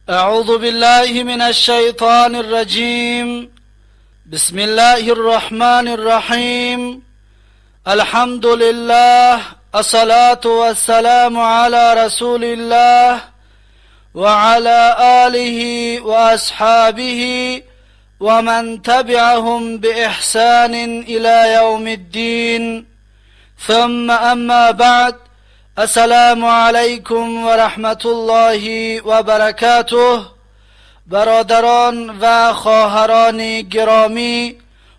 أعوذ بالله من الشيطان الرجيم. بسم الله الرحمن الرحيم. الحمد لله، الصلاة والسلام على رسول الله وعلى آله وأصحابه ومن تبعهم بإحسان إلى يوم الدين. ثم أما بعد، السلام علیکم و رحمت الله و برکاته. برادران و خواهران گرامی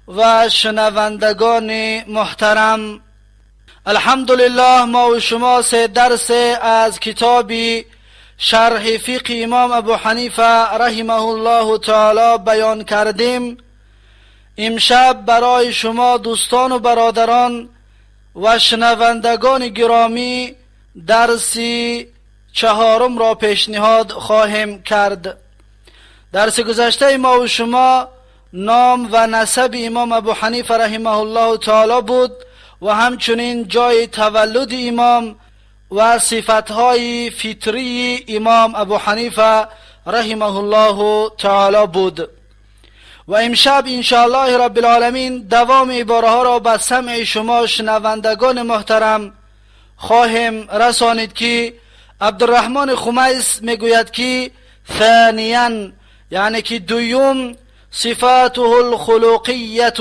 و شنوندگان محترم، الحمدلله ما و شما سه درس از کتاب شرح فقه امام ابو حنیفه رحمه الله تعالی بیان کردیم. امشب برای شما دوستان و برادران و شنوندگان گرامی درسی چهارم را پیشنهاد خواهیم کرد. درس گذشته ما و شما نام و نسب امام ابو حنیفه رحمه الله تعالی بود و همچنین جای تولد امام و صفتهای فطری امام ابو حنیفه رحمه الله تعالی بود. و امشب انشاءالله رب العالمین دوام عباره ها را به سمع شما شنوندگان محترم خواهیم رسانید که عبدالرحمن خمیس میگوید که ثانیا، یعنی که دوم، صفاته الخلقیت،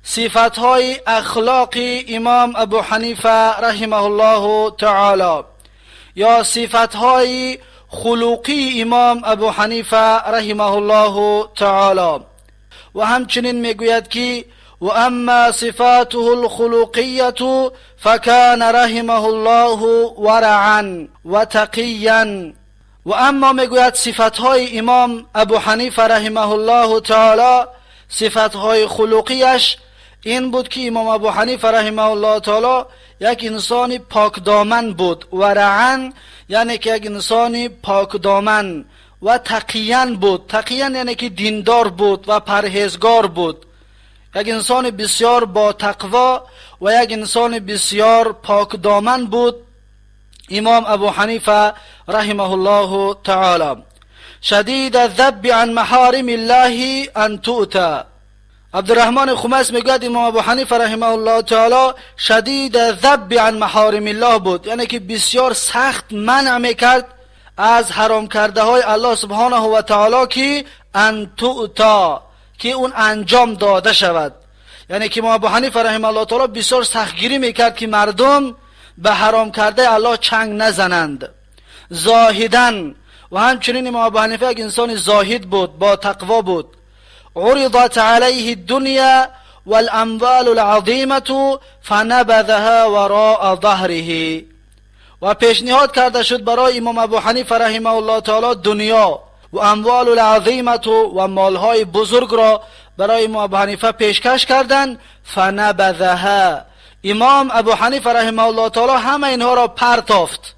صفتهای اخلاقی امام ابو حنیفه رحمه الله تعالی یا صفتهای خلقی امام ابو حنیفه رحمه الله تعالی. و همچنین میگوید که و اما صفاته الخلقیة فكان رحمه الله ورعا و تقیا. و اما میگوید صفتهای امام ابو حنیفه رحمه الله تعالی، صفتهای خلقیش این بود که امام ابو حنیفه رحمه الله تعالی یک انسان پاکدامن بود. ورعا یعنی که یک انسان پاکدامن و تقیا بود. تقیا یعنی که دیندار بود و پرهیزگار بود، یک انسان بسیار با تقوا و یک انسان بسیار پاکدامن بود امام ابو حنیفه رحمه الله تعالی. شدید الذب عن محارم الله ان تؤتى. عبدالرحمن خمیس میگوید امام ابو حنیفه رحمه الله تعالی شدید الذب عن محارم الله بود، یعنی که بسیار سخت منع میکرد از حرام کرده های الله سبحانه و تعالی که ان تؤتا، که اون انجام داده شود. یعنی که امام ابو حنیفه رحمه الله تعالی بسیار سختگیری میکرد که مردم به حرام کرده الله چنگ نزنند. زاهدا، و همچنین امام ابو حنیفه یک انسان زاهد بود، با تقوا بود. عرضت علیه الدنیا والاموال العظیمة فنبذها وراء ظهره. و پیشنهاد کرده شد برای امام ابو حنیفه رحمه الله تعالی دنیا و اموال العظیمة و مالهای بزرگ را برای امام ابو حنیفه پیشکش کردند. فنبذها، امام ابو حنیفه رحمه الله تعالی همه اینها را پرتافت،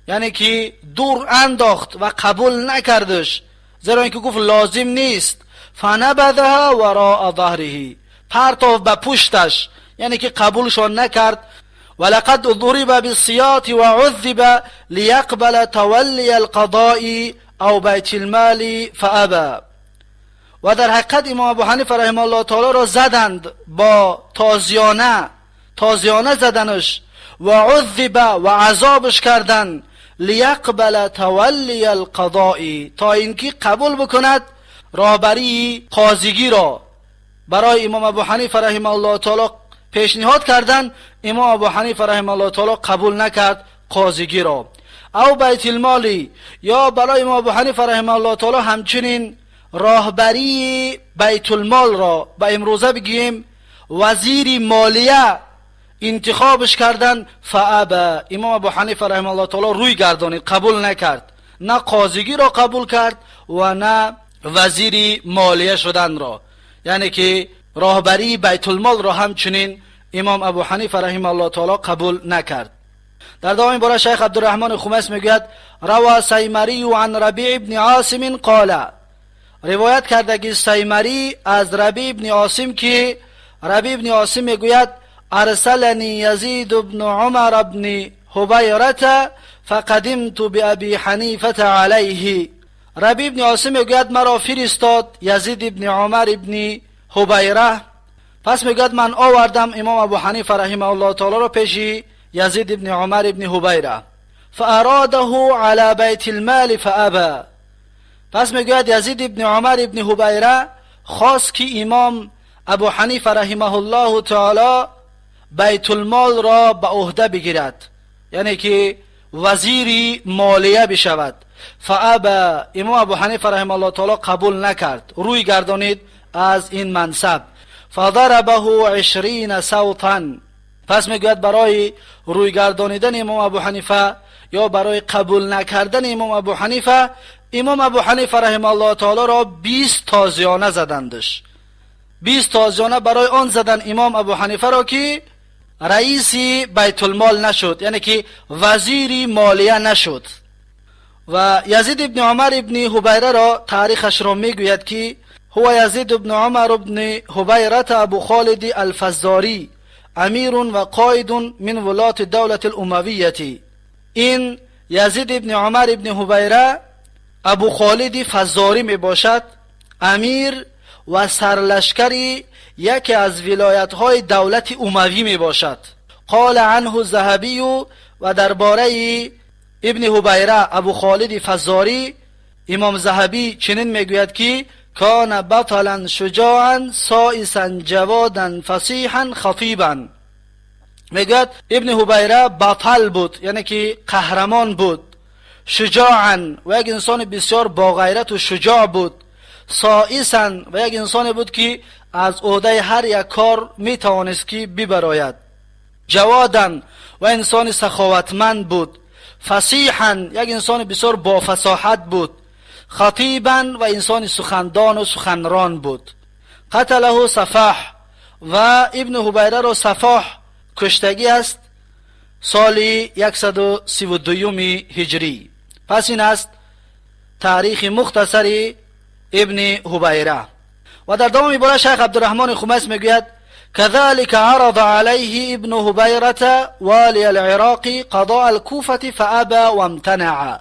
یعنی که دور انداخت و قبول نکردش، زیرا اینکه گفت لازم نیست. فنبذها وراء ظهره، پرتافت به پشتش، یعنی که قبولشان نکرد. ولقد ضرب بالسياط وعذب ليقبل تولي القضاء او بیت المال فابى. و در حقیقت امام ابو حنیفه رحمه الله تعالی را زدند با تازیانه، تازیانه زدنش، و عذب و عذابش کردند، لیقبل تولی القضاء، تا اینکه قبول بکند راهبری قاضیگی را. برای امام ابو حنیفه رحمه الله تعالی پیشنهاد کردند، امام ابو حنیفه رحمه الله تعالی قبول نکرد قاضیگی را. او بیت المالی، یا برای امام ابو حنیفه رحمه الله تعالی همچنین راهبری بیت المال را، به امروزه بگیم وزیر مالیه، انتخابش کردن. فابا، امام ابو حنیفه رحمه الله تعالی روی گردانید، قبول نکرد، نه قاضیگی را قبول کرد و نه وزیر مالیه شدن را، یعنی که راهبری بیت المال را همچنین امام ابو حنیفه رحمه الله تعالی قبول نکرد. در دوام باره شیخ عبدالرحمن خمیس میگوید: روى سیمری عن ربیع ابن عاصم قال، روایت کرده سیمری از ربیع ابن عاصم که ربیع ابن عاصم میگوید: ارسلنی یزید بن عمر بن هبیرة فقدمت بأبی حنیفة علیه. Рабиъ ибн Осим мегӯяд маро фиристод Язид ибн Умар ибн Ҳубайра. Пас мегӯяд ман овардам имом Абу Ҳанифа раҳимаҳуллоҳу таолоро пеши Язид ибн Умар ибн Ҳубайра. فأراده على بيت المال فأبى. Пас мегӯяд Язид ибн Умар ибн Ҳубайра хост ки имом Абу Ҳанифа раҳимаҳуллоҳу таоло байтулмолро ба ӯҳда бигирад, яъне ки вазири молия бишавад. فأبى. Имом Абу Ҳанифа раҳимаҳуллоҳу таоло қабул накард, рӯй гардонид аз ин мансаб. فضربه 20 صوتا. Пас мегӯяд барои рӯй гардонидани имом Абу Ҳанифа ё барои қабул накардани имом Абу Ҳанифа, имом Абу Ҳанифа раҳимаҳуллоҳу таолоро 20 тозиёна задандш. 20 тозиёна барои он задан имом Абу Ҳанифаро ки раиси байтулмол нашуд, яъне ки вазири молия нашуд. Ва Язид ибни Умар ибни Ҳубайраро таърихашро мегӯяд ки هو يزيد بن عمر بن هبيرة أبو خالد الفزاري أمير وقائد من ولاة الدولة الأموية. این یزید ابن عمر ابن هبیره ابو خالد فزاری می باشد، امیر و سرلشکری یکی از ولایت های دولت اموی می باشد. قال عنه الذهبی، و درباره ابن هبیره ابو خالد فزاری امام ذهبی چنین میگوید که کان بطلا شجاعا سائسا جوادا فصیحا خطیبا. میگوید ابن هبیره بطل بود، یعنی که قهرمان بود، شجاعا و یک انسان بسیار باغیرت و شجاع بود، سائسا و یک انسان بود که از عهده هر یک کار میتوانست که ببراید، جوادا و انسان سخاوتمند بود، فصیحا یک انسان بسیار با فصاحت بود، خطیبا و انسان سخندان و سخنران بود. قتله سفاح، و ابن هبیره را سفاح کشتگی است سال 132 هجری. پس این است تاریخ مختصر ابن هبیره. و در دوام عبارت شیخ عبدالرحمن خمیس میگوید كذلك عرض عليه ابن هبيرة والي العراق قضاء الكوفة فأبى وامتنع.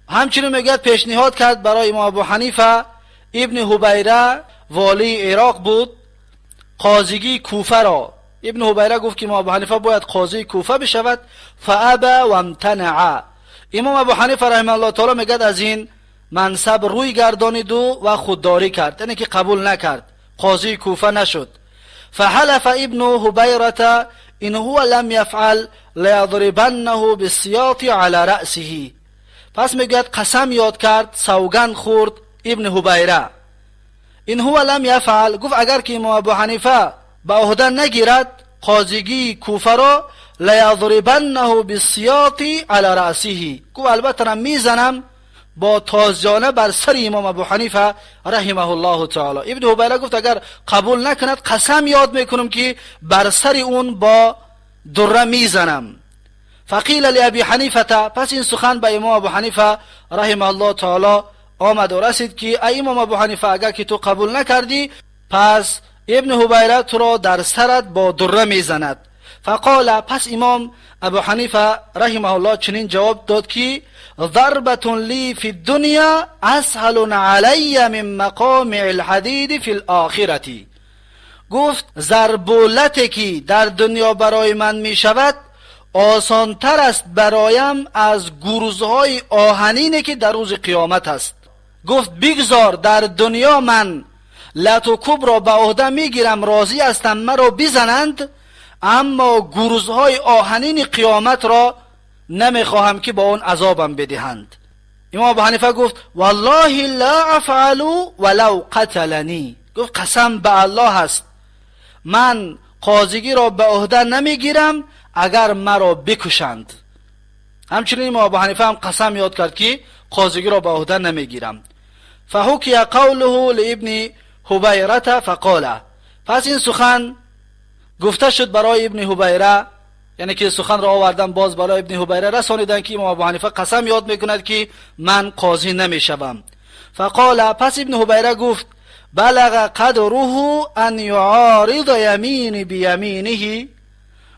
همچنین میگوید پیشنهاد کرد برای امام ابو حنیفه ابن هبیره والی عراق بود قاضیگی کوفه را. ابن هبیره گفت که امام ابو حنیفه باید قاضی کوفه بشود. فأبى وامتنع. امام ابو حنیفه رحمه الله تعالی میگه از این منصب روی گردانید و خودداری کرد، یعنی که قبول نکرد، قاضی کوفه نشد. فحلف ابن هبيرة إن هو لم يفعل ليضربنه بالسياط على رأسه. پس میگوید قسم یاد کرد، سوگند خورد ابن هبیره إن هو لم يفعل، گفت اگر که امام ابو حنیفه به عهده نگیرد قاضیگی کوفه را، ليضربنه بالسياط على رأسه، گفت البته میزنم با تازیانه بر سر امام ابو حنیفه رحمه الله تعالی. ابن هبیره گفت اگر قبول نکند قسم یاد میکنم که بر سر اون با دره میزنم. فقیل لابی حنیفه، پس این سخن به امام ابو حنیفه رحمه الله تعالی آمد و رسید که ای امام ابو حنیفه، اگر که تو قبول نکردی پس ابن هبیره تو را در سرت با دره میزند. فقال، پس امام ابو حنیفه رحمه الله چنین جواب داد که ضربة لي في الدنيا أسهل علي من مقامع الحديد في الآخرة. گفت ضرب و لتی که در دنیا برای من می شود آسانتر است برایم از گرزهای آهنینی که در روز قیامت است. گفت بگذار در دنیا من لت و کوب را به عهده میگیرم، راضی هستم مرا بزنند، اما گرزهای آهنین قیامت را نمیخواهم که با اون عذابم بدهند. امام ابو حنیفه گفت والله لا افعل ولو قتلنی. گفت قسم به الله است من قاضیگی را به عهده نمیگیرم اگر مرا بکشند. همچنین امام ابو حنیفه هم قسم یاد کرد که قاضیگی را به عهده نمیگیرم. فحکی قوله لابن هبیره فقال، پس این سخن گفته شد برای ابن هبیره، یعنی که سخن را آوردن باز برای ابن هبیره رسانیدن که امام ابو حنیفه قسم یاد میکند که من قاضی نمیشوم. فقال، پس ابن هبیره گفت بلغ قدره ان يعارض یمین بیمینه.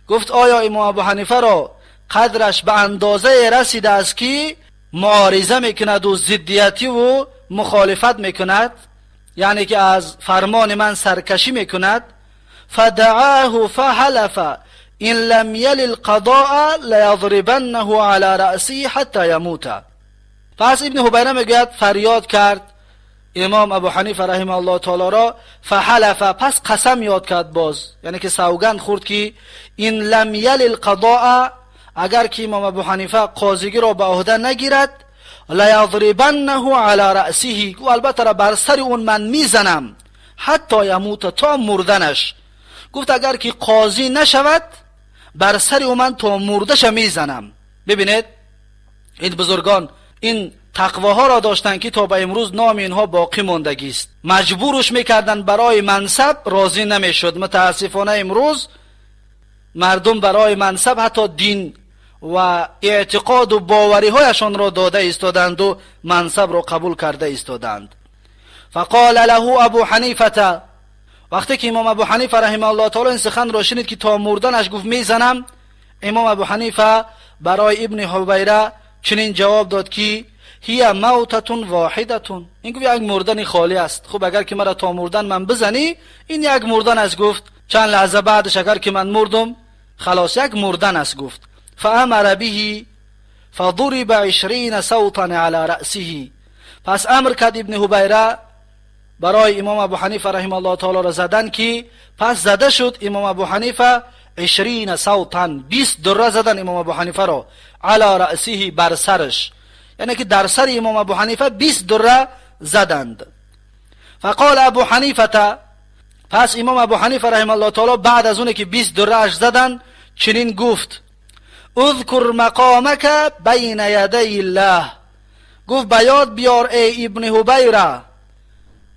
گفت آیا امام ابو حنیفه را قدرش به اندازه رسیده است که معارضه میکند و ضدیتی و مخالفت میکند، یعنی که از فرمان من سرکشی میکند، فدعاه فحلف ان لم یل القضاء لیضربنه علی رأسه حتی یموت. پس ابن هبیره میگوید فریاد کرد امام ابو حنیفه رحمه الله تعالی را، فحلف، پس قسم یاد کرد باز، یعنی که سوگند خورد که این لم یل القضاء، اگر که امام ابو حنیفه قاضیگی را به عهده نگیرد، لیضربنه علی رأسه، و البته را بر سر اون من میزنم، حتی یموت، تا مردنش. گفت اگر که قاضی نشود بر سر او من تا مردش میزنم. ببینید این بزرگان این تقواها را داشتند که تا به امروز نام اینها باقی ماندگی است. مجبورش میکردن برای منصب، راضی نمیشد. متاسفانه امروز مردم برای منصب حتی دین و اعتقاد و باوری هایشان را داده ایستادند و منصب را قبول کرده ایستادند. فقال له ابو حنیفه، وقتی که امام ابو حنیفه رحمه الله تعالی این سخن را شنید که تا مردنش گفت میزنم، امام ابو حنیفه برای ابن هبیره چنین جواب داد که هی موتة واحدة، این گفت یک مردن خالی است. خب اگر که مرا تا مردن من بزنی، این یک مردن است. گفت چند لحظه بعدش اگر که من مردم خلاص یک مردن است. گفت فامر به فضرب 20 صوتا علی رأسه. پس امر کرد ابن هبیره برای امام ابو حنیفه رحمه الله تعالی را زدن که پس زده شد امام ابو حنیفه 20 صوتا، 20 دره زدن امام ابو حنیفه را، علی رأسه، بر سرش، یعنی که در سر امام ابو حنیفه 20 دره زدند. فقال ابو حنیفه، پس امام ابو حنیفه رحمه الله تعالی بعد از اونه که 20 دره اش زدن چنین گفت: اذکر مقامک بین یدی الله. گفت بیاد بیار ای ابن هبیره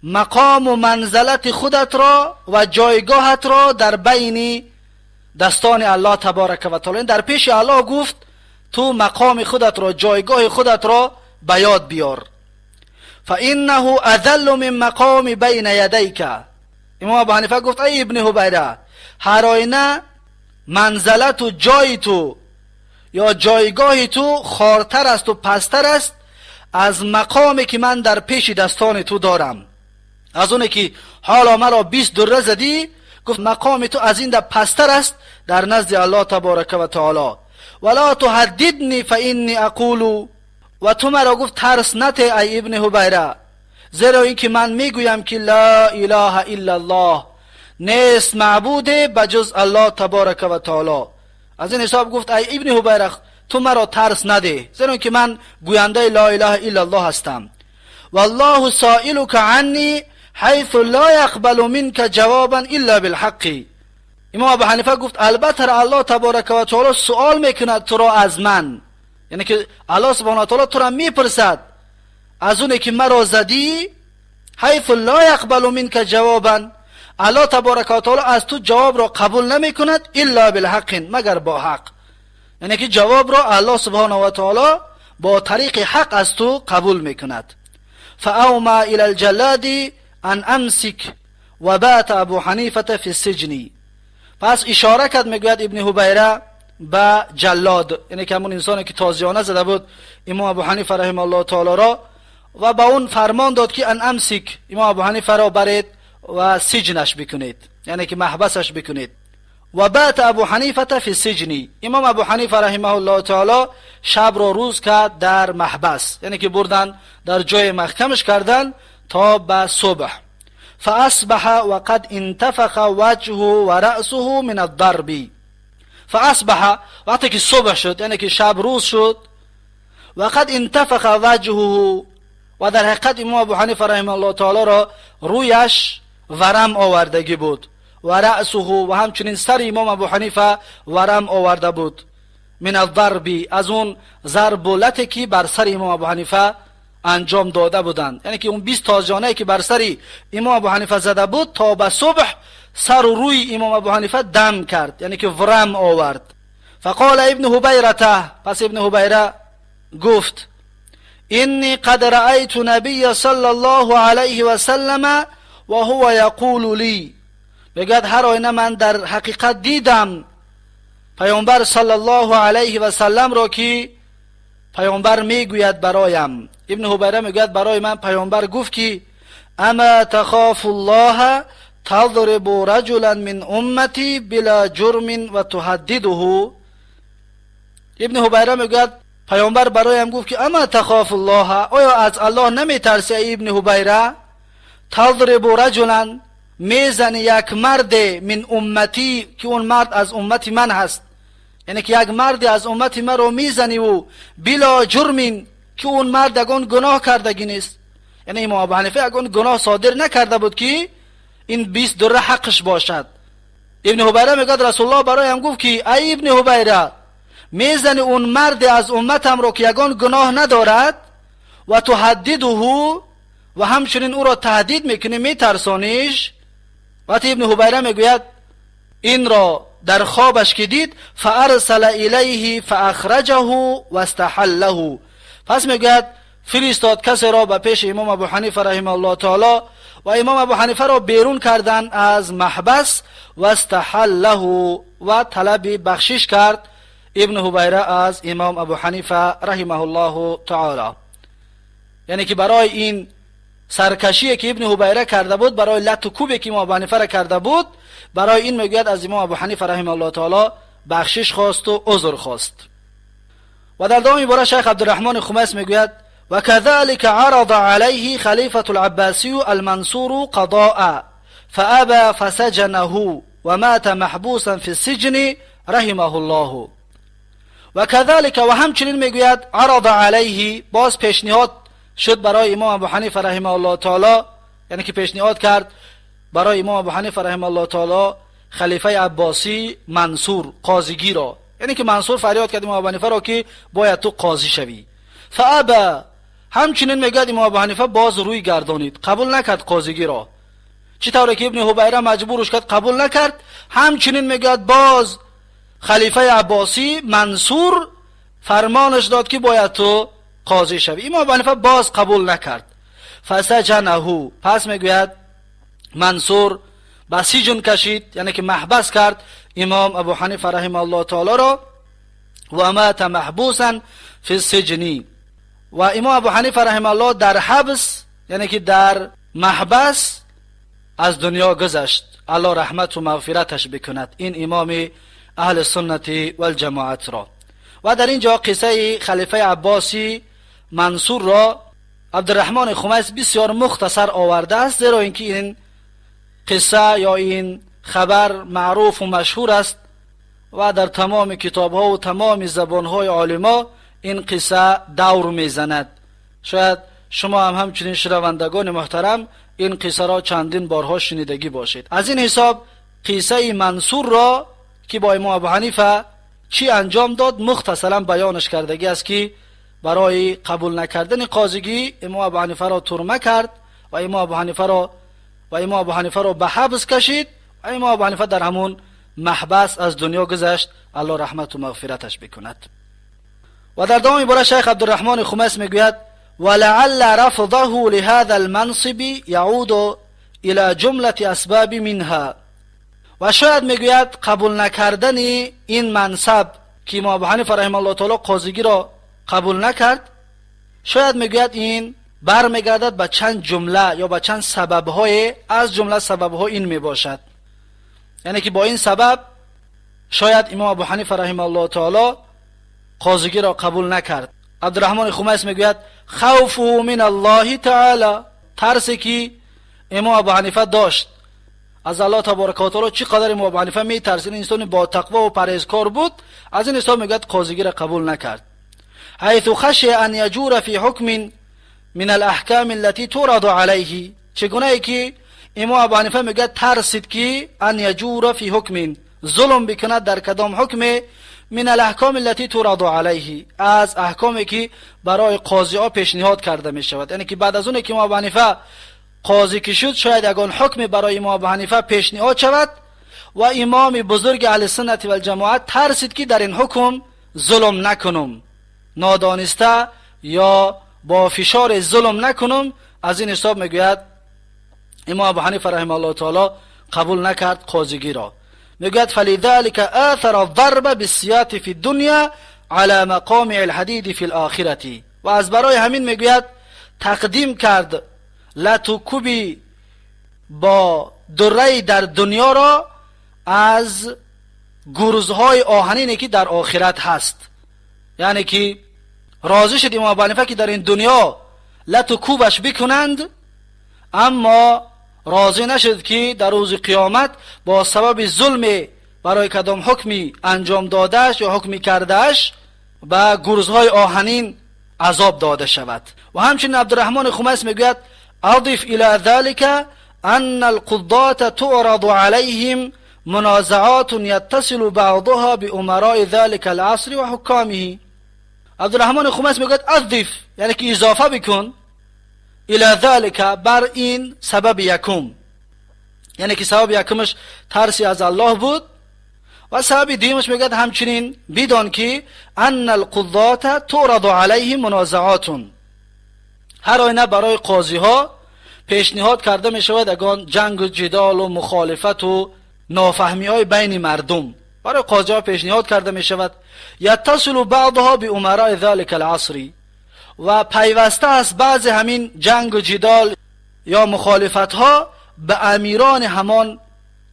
مقام و منزلت خودت را و جایگاهت را در بین دستان الله تبارک و تعالی. در پیش الله گفت تو مقام خودت را، جایگاه خودت را به یاد بیار. فانه اذل من مقام بین یدیک. امام ابو حنیفه گفت ای ابن هبیره، هر آینه منزلت و جای تو یا جایگاه تو خارتر است و پستر است از مقامی که من در پیش دستان تو دارم. از اونه که حالا مرا 20 دره زدی، گفت مقام تو از این در پستر است در نزد الله تبارک و تعالی. ولا تهددنی فانی اقول، و تو مرا گفت ترس نته ای ابن هبیره، زیرا اینکه من میگویم که لا اله الا الله، نیست معبود بجز الله تبارک و تعالی. از این حساب گفت ای ابن هبیره تو مرا ترس نده، زیرا اینکه من گوینده لا اله الا الله هستم. والله سائلک عنی حیث لا یقبل منک جوابا الا بالحق. امام ابو حنیفه گفت البته الله تبارک و تعالی سوال میکند تو را از من، یعنی که الله سبحانه و تعالی تو را میپرسد از اونه که مرا زدی، حیث لا یقبل منک جوابا، الله تبارک و تعالی از تو جواب را قبول نمیکند الا بالحق، مگر با حق، یعنی که جواب را الله سبحانه و تعالی با طریق حق از تو قبول میکند. فاوما الى الجلاد ان امسک و بات ابو حنیفه فی السجن. پس اشاره کرد میگوید ابن هبیره به جلاد، یعنی که همون انسانی که تازیانه زده بود امام ابو حنیفه رحمه الله تعالی را، و به اون فرمان داد که ان امسک، امام ابو حنیفه را برید و سجنش بکنید، یعنی که محبسش بکنید. و بات ابو حنیفه فی السجن، امام ابو حنیفه رحمه الله تعالی شب را روز کرد در محبس، یعنی که بردن در جای محکمش کردن تا به صبح. فاصبح وقد انتفخ وجهه و رأسه من الضرب. فاصبح، وقتی که صبح شد، یعنی که شب روز شد، وقد انتفخ وجهه، و در حقیقت امام ابو حنیفه رحمه الله تعالی را رویش ورم آوردگی بود، و رأسه، و همچنین سر امام ابو حنیفه ورم آورده بود، من الضرب، از اون ضرب و لتی که بر سر امام ابو حنیفه انجام داده بودند، یعنی که اون 20 تازیانه که بر سر امام ابو حنیفه زده بود تا به صبح سر و روی امام ابو حنیفه دم کرد، یعنی که ورم آورد. فقال ابن هبیره، پس ابن هبیره گفت انی قد رأیت نبی صلی الله علیه و سلم و هو یقول لی، میگوید هر آینه من در حقیقت دیدم پیامبر صلی الله علیه و سلم را که پیامبر میگوید برایم، ابن هبیره میگوید برای من پیامبر گفت که اما تخاف الله تضرب رجلا من امتی بلا جرم و تهدده. ابن هبیره میگوید پیامبر برایم گفت که اما تخاف الله، آیا از الله نمیترسی ای ابن هبیره؟ تضرب رجلا، میزنی یک مرد من امتی که اون مرد از امت من هست، یعنی که یک مرد از امت من رو میزنی و بلا جرم که اون مرد اگون گناه کردگی نیست. یعنی امام ابو حنیفه اگون گناه صادر نکرده بود که این 20 دره حقش باشد. ابن هبیره میگه رسول الله برایم گفت که ای ابن هبیره، میزنی اون مرد از امتم رو که یگان گناه ندارد و تهدده و همچنین او را تهدید میکنی، میترسانیش. وقتی ابن هبیره میگوید این را در خوابش که دید، فارسل الیه فاخرجه و استحله. پس میگوید فرستاد کسی را به پیش امام ابو حنیفه رحمه الله تعالی و امام ابو حنیفه را بیرون کردن از محبس و استحله و طلب بخشش کرد ابن هبیره از امام ابو حنیفه رحمه الله تعالی. یعنی که برای این سرکشی که ابن هبیره کرده بود، برای لط و کوبی که امام ابو حنیفه را کرده بود، برای این میگوید از امام ابو حنیفه رحمه الله تعالی بخشش خواست و عذر خواست. و در دوام باره شیخ عبدالرحمن خمیس میگوید و كذلك عرض عليه خلیفة العباسی المنصور قضاء فأبى فسجنه ومات محبوسا في السجن رحمه الله. و كذلك و همچنین میگوید عرض علیه، باز پیشنهاد شد برای امام ابو حنیفه رحمه الله تعالی، یعنی که پیشنهاد کرد برای امام ابو حنیفه رحمه الله تعالی خلیفه عباسی منصور قاضیگی را، یعنی که منصور فریاد کرد امام ابو حنیفه را که باید تو قاضی شوی. فابا، همچنین میگوید امام ابو حنیفه باز روی گردانید، قبول نکرد قاضیگی را. چطور که ابن هبیره مجبورش کرد قبول نکرد، همچنین میگوید باز خلیفه عباسی منصور فرمانش داد که باید تو قاضی شوی. امام ابو حنیفه باز قبول نکرد. فسجنه، پس میگوید منصور به سجن کشید، یعنی که محبس کرد امام ابو حنیفه رحمه الله تعالی را و مات محبوسا فی السجن. و امام ابو حنیفه رحمه الله در حبس، یعنی که در محبس از دنیا گذشت. الله رحمت و مغفرتش بکند این امام اهل سنت و الجماعت را. و در اینجا قصه خلیفه عباسی منصور را عبدالرحمن خمیس بسیار مختصر آورده است، زیرا اینکه این قصه یا این خبر معروف و مشهور است و در تمام کتاب ها و تمام زبان های عالما این قصه دور میزند. شاید شما هم همچنین شنوندگان محترم این قصه را چندین بارها شنیدگی باشید. از این حساب قصه منصور را که با امام ابو حنیفه چی انجام داد مختصرا بیانش کردگی است که برای قبول نکردن قاضیگی امام ابو حنیفه را ترمه کرد و امام ابو حنیفه را به حبس کشید و امام ابو حنیفه در همون محبس از دنیا گذشت. الله رحمت و مغفرتش بکند. و در دوام باره شیخ عبدالرحمن خمیس میگوید ولعل رفضه لهذا المنصب يعود الى جملة اسباب منها. و شاید میگوید قبول نکردن این منصب که امام ابو حنیفه رحمه الله تعالی قاضیگی را قبول نکرد، شاید میگوید این برمیگردد به چند جمله یا به چند سببهای، از جمله سببها این میباشد، یعنی که با این سبب شاید امام ابو حنیفه رحمه الله تعالی قاضیگی را قبول نکرد. عبدالرحمن خمیس میگوید خوفه من الله تعالی، ترسی که امام ابو حنیفه داشت از الله تبارک و تعالی، چقدر امام ابو حنیفه میترسید، انسان با تقوا و پرهیزکار بود، از این حساب میگوید قاضیگی را قبول نکرد. حیث خشی ان یجور فی حکم من الاحکام التي تورد علیه، چگونه ای که امام ابو حنیفه میگه ترسید که ان یجور فی حکم، ظلم بکند در کدام حکم، من الاحکام التي تورد علیه، از احکامی که برای قاضی ها پیشنهاد کرده می شود. یعنی که بعد از اون که امام ابو حنیفه قاضی که شد، شاید یگان حکم برای امام ابو حنیفه پیشنهاد شود و امام بزرگ اهل سنت و الجماعت ترسید که در این حکم ظلم نکنم، نادانسته یا با فشار ظلم نکنم. از این حساب میگوید امام ابو حنیفه رحمه الله تعالی قبول نکرد قاضیگی را. میگوید فلذلك آثر الضرب بالسیاط فی الدنیا على مقامع الحدید فی الآخرة. و از برای همین میگوید تقدیم کرد لط و کوبی با دره در دنیا را از گرزهای آهنینی که در آخرت هست. یعنی که راضی شد امام ابو حنیفه که در این دنیا لط و کوبش بکنند، اما راضی نشد که در روز قیامت با سبب ظلم برای کدام حکمی انجام دادهش یا حکمی کردهش به گرزهای آهنین عذاب داده شود. و همچنین عبدالرحمن خمیس میگوید اضف الى ذلك ان القضاة تعرض عليهم منازعات يتصل بعضها بأمراء ذلك العصر وحكامه. عبدالرحمن خمیس میگوید اضف یعنی که اضافه بکن الى ذلك بر این سبب یکم، یعنی که سبب یکمش ترسی از الله بود، و سبب دیمش میگوید همچنین بدان که ان القضاة تعرض علیهم منازعات، هر آینه برای قاضی ها پیشنهاد کرده می شود اگان جنگ و جدال و مخالفت و نافهمی های بین مردم برای قاضی ها پیشنهاد کرده می شود. یتصل بعضها بامراء ذلك العصر، و پیوسته است بعض همین جنگ و جدال یا مخالفت ها به امیران همان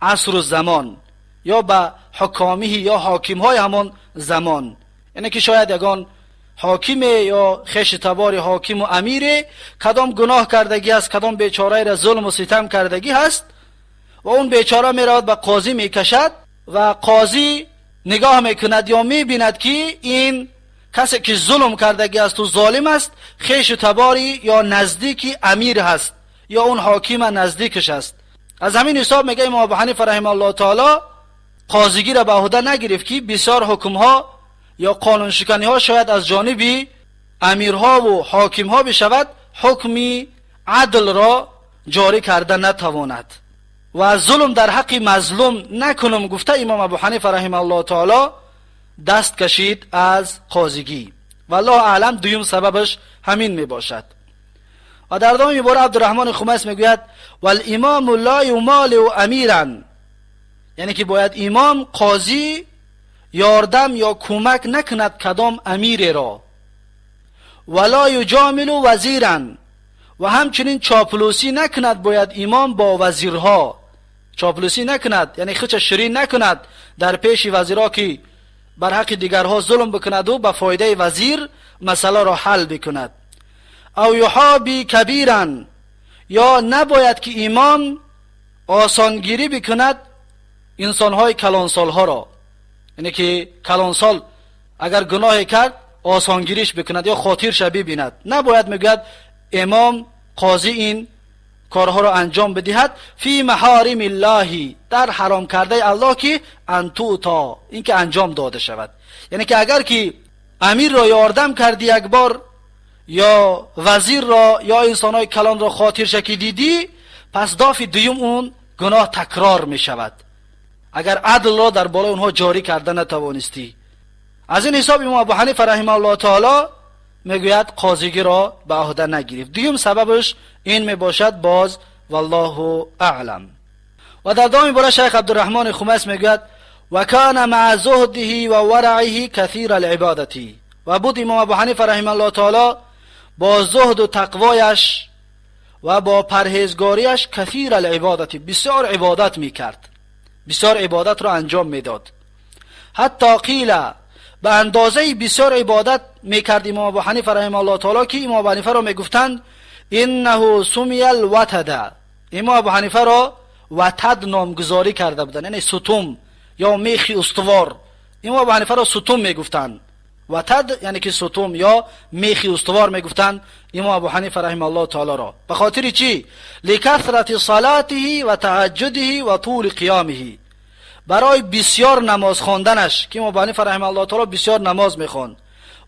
عصر و زمان یا به حکامیه یا حاکم های همان زمان. یعنی که شاید یگان حاکم یا خیش تبار حاکم و امیر کدام گناه کردگی است، کدام بیچاره را ظلم و ستم کردگی هست و اون بیچاره میرود به قاضی میکشد و قاضی نگاه میکند یا میبیند که این کسی که ظلم کردگی است و ظالم است خیش تباری یا نزدیکی امیر هست یا اون حاکم نزدیکش است. از همین حساب میگه امام ابو حنیفه رحمه الله تعالی قاضیگی را به عهده نگرفت که بسیار حکمها یا قانون شکنی ها شاید از جانب امیرها و حاکم ها بشود، حکمی عدل را جاری کرده نتواند و ظلم در حق مظلوم نکنم گفته امام ابو حنیفه رحمه الله تعالی دست کشید از قاضیگی. والله اعلم دویم سببش همین می باشد. و در ادامه عباره عبدالرحمن خمیس میگوید والامام لا یمالئ امیرا، یعنی که باید امام قاضی یاردم یا کمک نکند کدام امیر را، ولا یجامل وزیرا، و همچنین چاپلوسی نکند باید امام با وزیرها چاپلوسی نکند، یعنی خودش شیرین نکند در پیش وزیرها که بر حق دیگرها ظلم بکند و به فایده وزیر مسئله را حل بکند. او یحابی کبیرا، یا نباید که امام آسانگیری بکند انسانهای کلانسالها را، یعنی که کلانسال اگر گناه کرد آسانگیریش بکند یا خاطرش ببیند، نباید میگوید امام قاضی این کارها را انجام بدهد. فی محارم الله، در حرام کرده الله که ان تؤتی، این که انجام داده شود. یعنی که اگر که امیر را یاردم کردی یک بار یا وزیر را یا انسانهای کلان را خاطر شکی دیدی، پس دافی دویم اون گناه تکرار می شود اگر عدل را در بالای اونها جاری کرده نتوانستی. از این حساب امام ابو حنیفه رحمه الله تعالی میگوید قاضیگی را به عهده نگرفت. دویم سببش این می باشد باز، والله اعلم. و در ادامه باره شیخ عبدالرحمن خمیس میگوید و کان مع زهده و ورعه کثیر العبادت، و بود امام ابو حنیفه رحمه الله تعالی با زهد و تقوایش و با پرهیزگاریش کثیر العبادت، بسیار عبادت میکرد، بسیار عبادت را انجام میداد. حتی قیل، به اندازه بسیار عبادت میکرد امام ابو حنیفه رحمه الله تعالی که امام ابو حنیفه را میگفتند انه سمی الوتد، امام ابو حنیفه را وتد نامگذاری کرده بودند، یعنی ستم یا میخ استوار. امام ابو حنیفه را ستم میگفتند، وتد یعنی که ستم یا میخ استوار میگفتند امام ابو حنیفه رحمه الله تعالی را. به خاطر چی؟ لکثرت صلاته و تهجده و طول قیامه، برای بسیار نماز خواندنش که امام ابو حنیفه رحمه الله تعالی بسیار نماز میخواند،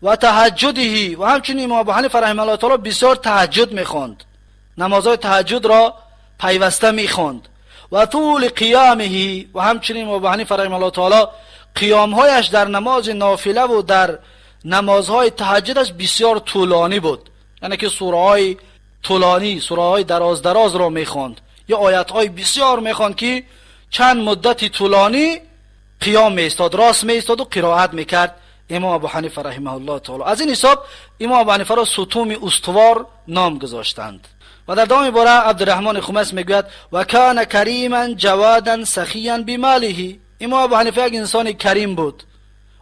و تهجده، و همچنین امام ابو حنیفه رحمه الله تعالی بسیار تهجد میخواند، نمازهای تهجد را پیوسته میخواند، و طول قیامه، و همچنین امام ابو حنیفه رحمه الله تعالی قیامهایش در نماز نافله و در نمازهای تهجدش بسیار طولانی بود، یعنی که سوره های طولانی، سوره های دراز دراز را میخواند یا آیت های بسیار میخواند که چند مدتی طولانی قیام میستاد، راست میستاد و قرائت میکرد امام ابو حنیفه رحمه الله تعالی. از این حساب امام ابو حنیفه را ستون استوار نام گذاشتند. و در دوام باره عبدالرحمن خمس میگوید و کان کریما جوادا سخیا بماله. امام ابو حنیفه یک انسان کریم بود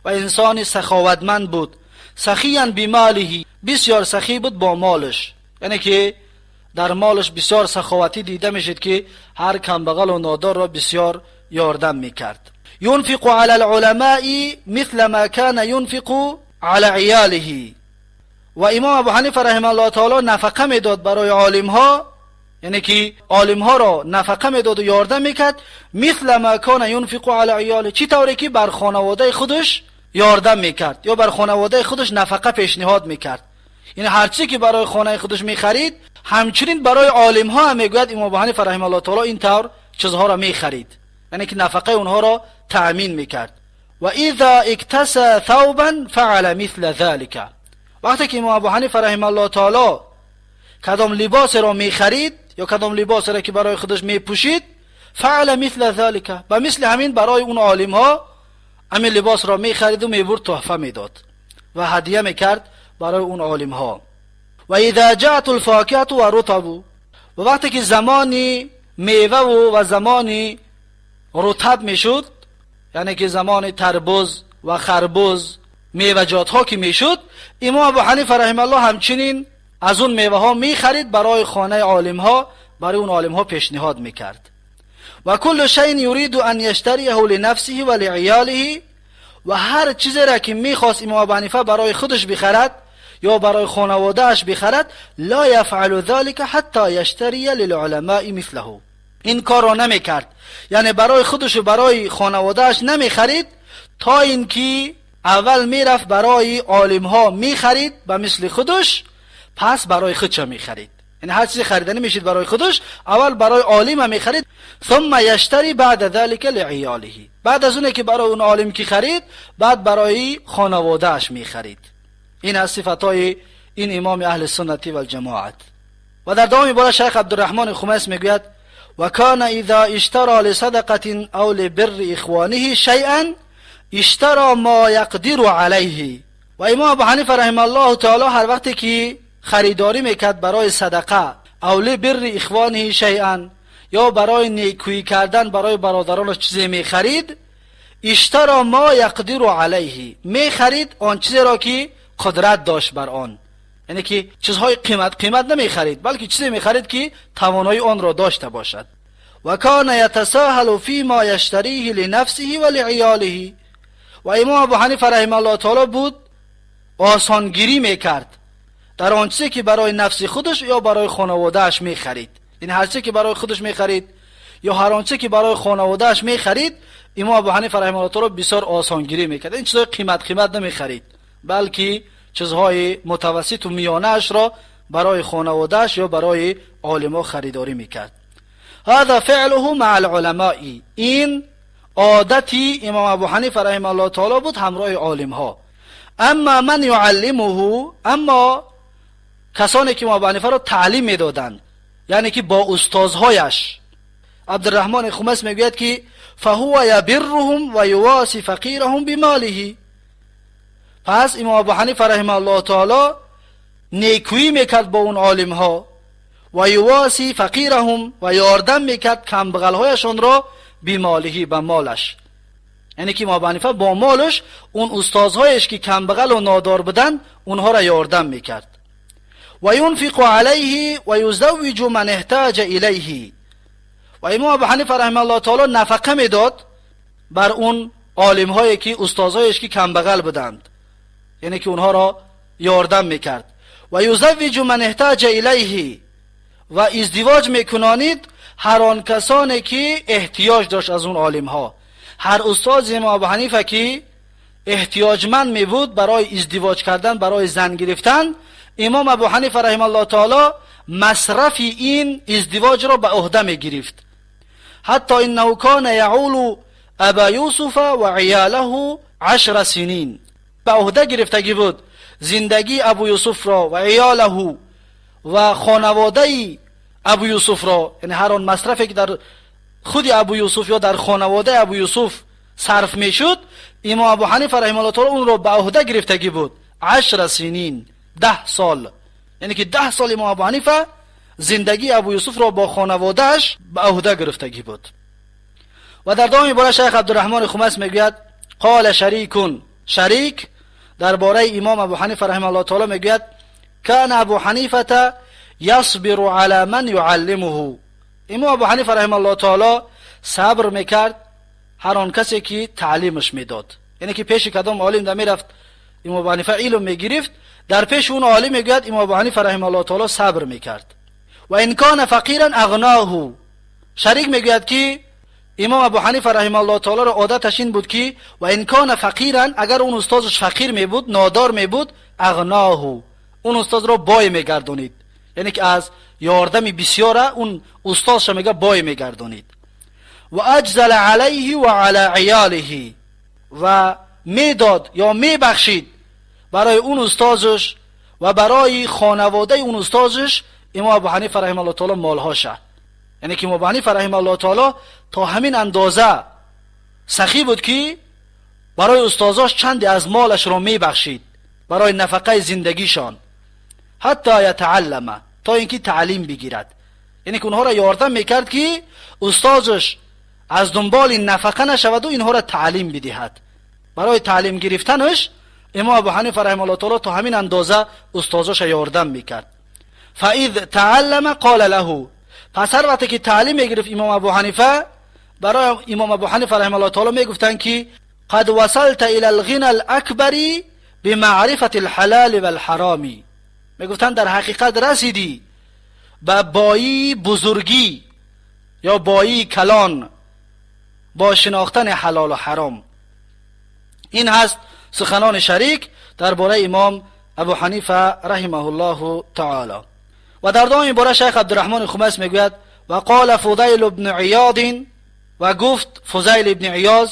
و انسان سخاوتمند بود. سخیا بماله، بسیار سخی بود با مالش، یعنی که در مالش بسیار سخاوتی دیده میشد که هر کمبغل و نادار را بسیار یاردم میکرد. ينفق على العلماء مثل ما كان ينفق على عياله. و امام ابو حنیفه رحمه الله تعالی نفقه میداد برای عالم ها، یعنی که عالم ها را نفقه میداد و یاردم میکرد. مثل ما كان ينفق على عياله، چی طوری که بر خانواده خودش یاردم میکرد یا بر خانواده خودش نفقه پیشنهاد میکرد. یعنی هر چیزی که برای خانه خودش میخرید همچنین برای عالم ها هم میگوید امام ابو حنیفه رحمه الله تعالی این طور چیزها را میخرید، یعنی که نفقه اونها را تأمین میکرد. و اذا اکتسى ثوبا فعل مثل ذلك. وقتی که امام ابو حنیفه رحمه الله تعالی کدام لباس را میخرید یا کدام لباس را که برای خودش میپوشید، فعل مثل ذلك، و مثل همین برای اون عالم ها همین لباس را میخرید و میبرد تحفه میداد و هدیه میکرد برای اون عالم ها. و اذا جاءت الفاکهة و رطب، و وقتی که زمانی میوه و زمانی رطب میشد، یعنی که زمان تربوز و خربوز میوه‌جات ها که میشد، امام ابو حنیفه رحمه الله همچنین از اون میوه ها میخرید برای خانه عالم ها، برای اون عالم ها پیشنهاد میکرد. و کل شیء یرید ان یشتریه لنفسه و لعیاله، و هر چیزی را که میخواست امام ابو حنیفه برای خودش بخرد یا برای خانواده‌اش بخرد، لا یفعل ذلك حتی یشتری للعلماء مثله. این کار را نمیکرد، یعنی برای خودش و برای خانواده‌اش نمیخرید تا اینکه اول میرفت برای عالم ها میخرید به مثل خودش، پس برای خودش میخرید. یعنی هر چیزی خریدنی میشید برای خودش، اول برای عالم میخرید، ثم یشتری بعد ذلك لعیاله. بعد از اونه که برای اون عالم که خرید، بعد برای خانواده‌اش میخرید. این از صفتهای این امام اهل سنتی و الجماعت. و در دوام باره شیخ عبدالرحمن خمیس میگوید و کان اذا اشترى لصدقه او لبر اخوانه شیئا اشترى ما یقدر علیه. و امام ابو حنیفه رحمه الله تعالی هر وقتی که خریداری میکرد برای صدقه او لبر اخوانه شیئا، یا برای نیکویی کردن برای برادرانش چیزی میخرید، اشترى ما یقدر علیه، میخرید آن چیزی را که قدرت داشت بر آن، یعنی که چیزهای قیمت نمیخرید، بلکه چیزی میخرید که توانایی آن را داشته باشد. و کان یتساهل فیما یشتریه لنفسه و لعیاله. و امام ابو حنیفه رحمه الله تعالی بود آسانگیری میکرد در آن چیزی که برای نفس خودش یا برای خانواده‌اش میخرید. یعنی هر چیزی که برای خودش میخرید یا هر آنچه که برای خانواده‌اش میخرید، امام ابو حنیفه رحمه الله تعالی بسیار آسانگیری میکرد. این چیزهای قیمت نمیخرید، بلکه چیزهای متوسط و میانه‌اش را برای خانواده‌اش یا برای عالم‌ها خریداری میکرد. هذا فعله مع العلماء. این عادتی امام ابو حنیفه رحمه الله تعالی بود همراه عالم‌ها. اما من یعلمه، اما کسانی که امام ابو حنیفه را تعلیم میدادند، یعنی که با استادهایش، عبدالرحمن خمس میگوید که فهو یبرهم و یواسی فقیرهم بماله. پس امام ابو حنیفه رحمه الله تعالی نیکویی میکرد با اون عالم ها و یواسی فقیرهم، و یاردم میکرد کمبغلهایشان را بمالهی، به مالش. یعنی که امام ابو حنیفه با مالش اون استادهایش که کمبغل و نادار بودند اونها را یاردم میکرد. و ینفق علیه و یزوج من احتاج الیه. و امام ابو حنیفه رحمه الله تعالی نفقه میداد بر اون عالم هایی که استادهایش که کمبغل بودند، یعنی که اونها را یاردم میکرد. و یزوج من احتاج الیه، و ازدواج میکنانید هر آن کسانی که احتیاج داشت از اون عالم ها. هر استاد امام ابو حنیفه که احتیاجمند می بود برای ازدواج کردن، برای زن گرفتن، امام ابو حنیفه رحمه الله تعالی مصرف این ازدواج را به عهده می گرفت. حتی انه کان یعول ابا یوسف و عیاله 10 سنین. به عهده گرفتگی بود زندگی ابو یوسف را و عیاله و خانواده ابو یوسف را، یعنی هر آن مصرفی که در خود ابو یوسف یا در خانواده ابو یوسف صرف میشد، Имом Абу Ҳанифа раҳимаҳуллоҳ таъала онро ба уҳда гирифтагӣ буд. 10 синин, 10 сол. Яъне ки 10 сол Имом Абу Ҳанифа зиндагии Абу Юсуфро бо хонаводааш ба уҳда гирифтагӣ буд. Ва дар давоми бора шайх Абдурраҳмони Хумас мегӯяд: қола шарикун. Шарик дар бораи имом Абу Ҳанифа раҳимаҳуллоҳ таъала мегӯяд: кана Абу Ҳанифата ясбиру ала ман юаллимуҳу. Имом Абу Ҳанифа раҳимаҳуллоҳ таъала сабр мекард ҳар он касе ки таълимаш медод. Яъне ки пеши кадом олим да мерафт, имом Абу Ҳанифа илм мегирифт, дар пеши он олим, мегӯяд, имом Абу Ҳанифа раҳимаҳуллоҳ таъала сабр мекард. Ва ин кана фақиран ағноҳу. Шарик мегӯяд ки имом Абу Ҳанифа раҳимаҳуллоҳ таъаларо одаташ ин буд ки ва ин кана фақиран, агар он устозаш фақир мебуд, нодор мебуд, ағноҳу, он устозро бой мегардонид. Яъне ки аз ёрдами бисёра он устозша, мега, бой мегардонид. Ва аҷзала алайҳи ва ала иёлиҳи, ва медод ё мебахшид барои он устозаш ва барои хонаводаи он устозаш имом Абу Ҳанифа раҳимаҳуллоҳ таъала молҳоша. Яъне ки имом Абу Ҳанифа раҳимаҳуллоҳ таъала то ҳамин андоза сахӣ буд ки барои устозош чанде аз молашро мебахшид барои нафақаи зиндагишон, ҳатто ятааллама, то ин ки таълим бигирад. Яъне ки онҳоро ёрдам мекард ки устозаш аз дунболи нафақа нашаваду инҳоро таълим бидиҳад. Барои таълим гирифтанаш имом Абу Ҳанифа раҳимаҳуллоҳ таъала то ҳамин андоза устозоша ёрдам мекард. فإذ تعلم قال له. Пас ҳар вақте ки таълим мегирифт имом Абу Ҳанифа, барои имом Абу Ҳанифа раҳимаҳуллоҳ таъала мегуфтанд ки قد وصلت إلى الغنى الأكبر بمعرفة الحلال والحرام. Мегуфтанд, дар ҳақиқат расидӣ ба боии бузургӣ ё боии калон бо шинохтани ҳалолу ҳаром. Ин ҳаст суханони Шарик дар бораи имом Абу Ҳанифа раҳимаҳуллоҳу таъала. Ва дар давоми бора шайх Абдураҳмони Хумас мегӯяд: ва қола Фузайл ибну Иёдин, ва гуфт Фузайл ибни Иёз: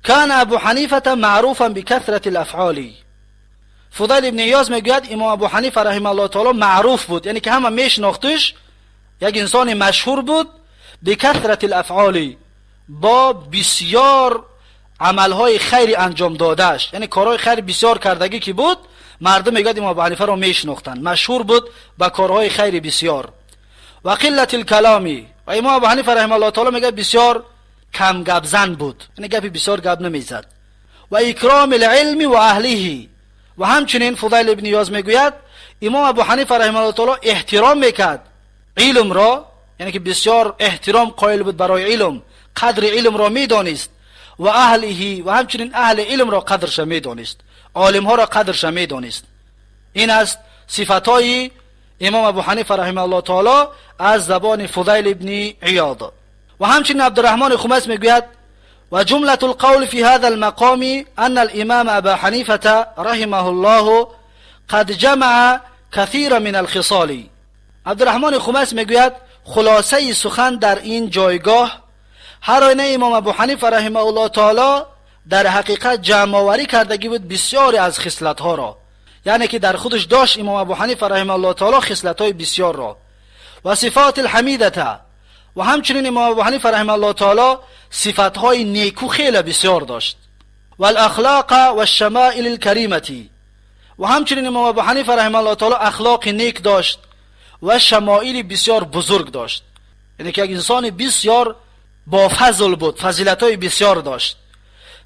кана Абу Ҳанифата маъруфан бикасрати лафъоли. Фузайл ибни Иёз мегӯяд, имом Абу Ҳанифа раҳимаҳуллоҳ таъала маъруф буд, яъне ки ҳама мешинохтиш, як инсони машҳур буд, бикасрати лафъоли, бо бисёр амалҳои хайри анҷом додааш, яъне корҳои хайр бисёр кардагӣ ки буд, мардум, мегӯяд, имом Абу Ҳанифаро мешинохтанд, машҳур буд ба корҳои хайри бисёр. Ва қиллати лкаломи, ва имом Абу Ҳанифа раҳимаҳуллоҳ таъала, мегӯяд, бисёр камгапзан буд, яъне гапи бисёр гап намезад. Ва икроми лилми ва аҳлиҳи, ва ҳамчунин Фузайл ибни Иёз мегӯяд, имом Абу Ҳанифа раҳимаҳуллоҳ таъала эҳтиром мекард илмро, яъне ки бисёр эҳтиром қоил буд барои илм, қадри илмро медонист, ва аҳлиҳи, ва ҳамчунин аҳли илмро қадрша медонист, олимҳоро қадрша медонист. Ин аст сифатҳои имом Абу Ҳанифа раҳимаҳуллоҳ таъала аз забони Фузайл ибни Иёд. Ва ҳамчунин Абдураҳмони Хумас мегӯяд: وجملة القول في هذا المقام أن الإمام أبا حنيفة رحمه الله قد جمع كثيرا من الخصال. عبدالرحمن خمس میگوید خلاصه سخن در این جایگاه هر آینه امام ابو حنیفه رحمه الله تعالی در حقیقت جمع کردگی بود بسیاری از خصلت ها را، یعنی که در خودش داشت امام ابو حنیفه رحمه الله تعالی خصلت های بسیار را، و صفات الحمیدة، و همچنین امام ابو حنیفه رحمه الله تعالی صفت های نیکو خیلی بسیار داشت، و الاخلاق و الشمائل الکریمة، و همچنین امام ابو حنیفه رحمه الله تعالی اخلاق نیک داشت و شمائل بسیار بزرگ داشت، یعنی که یک انسان بسیار با فضل بود، فضیلت های بسیار داشت.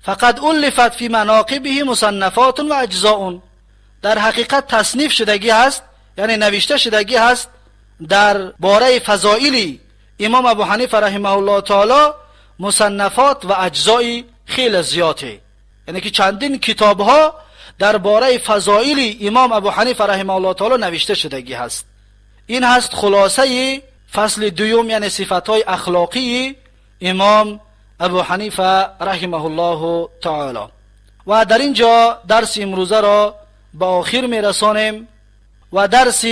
فقد ألفت في مناقبه مصنفات و اجزاء. در حقیقت تصنیف شدگی هست، یعنی نوشته شدگی هست در باره فضائلی امام ابو حنیفه رحمه الله تعالی مصنفات و اجزای خیلی زیاده، یعنی که چندین کتاب ها در باره فضائل امام ابو حنیفه رحمه الله تعالی نوشته شدگی هست. این هست خلاصه فصل دوم، یعنی صفت های اخلاقی امام ابو حنیفه رحمه الله تعالی. و در اینجا درس امروزه را به آخر میرسانیم و درس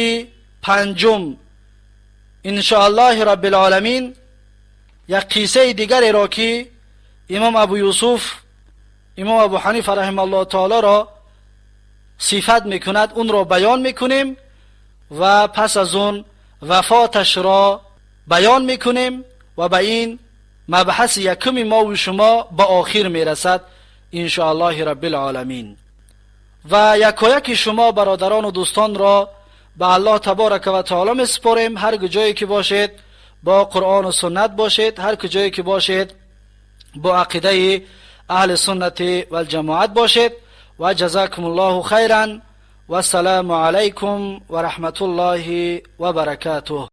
پنجم ان الله رب العالمین یک قصه دیگری را که امام ابو یوسف امام ابو حنیفه رحمه الله تعالی را صفت میکند، اون را بیان میکنیم و پس از اون وفاتش را بیان میکنیم و به این مبحث یکم ما و شما به آخر میرسد. إن شاء الله رب العالمین. و یکایک شما برادران و دوستان را به الله تبارک و تعالی میسپاریم. هر جایی که باشید با قرآن و سنت باشید، هر کجایی که باشید با عقیده اهل سنت و الجماعت باشید. و جزاکم الله خیرا و السلام علیکم و رحمت الله و برکاته.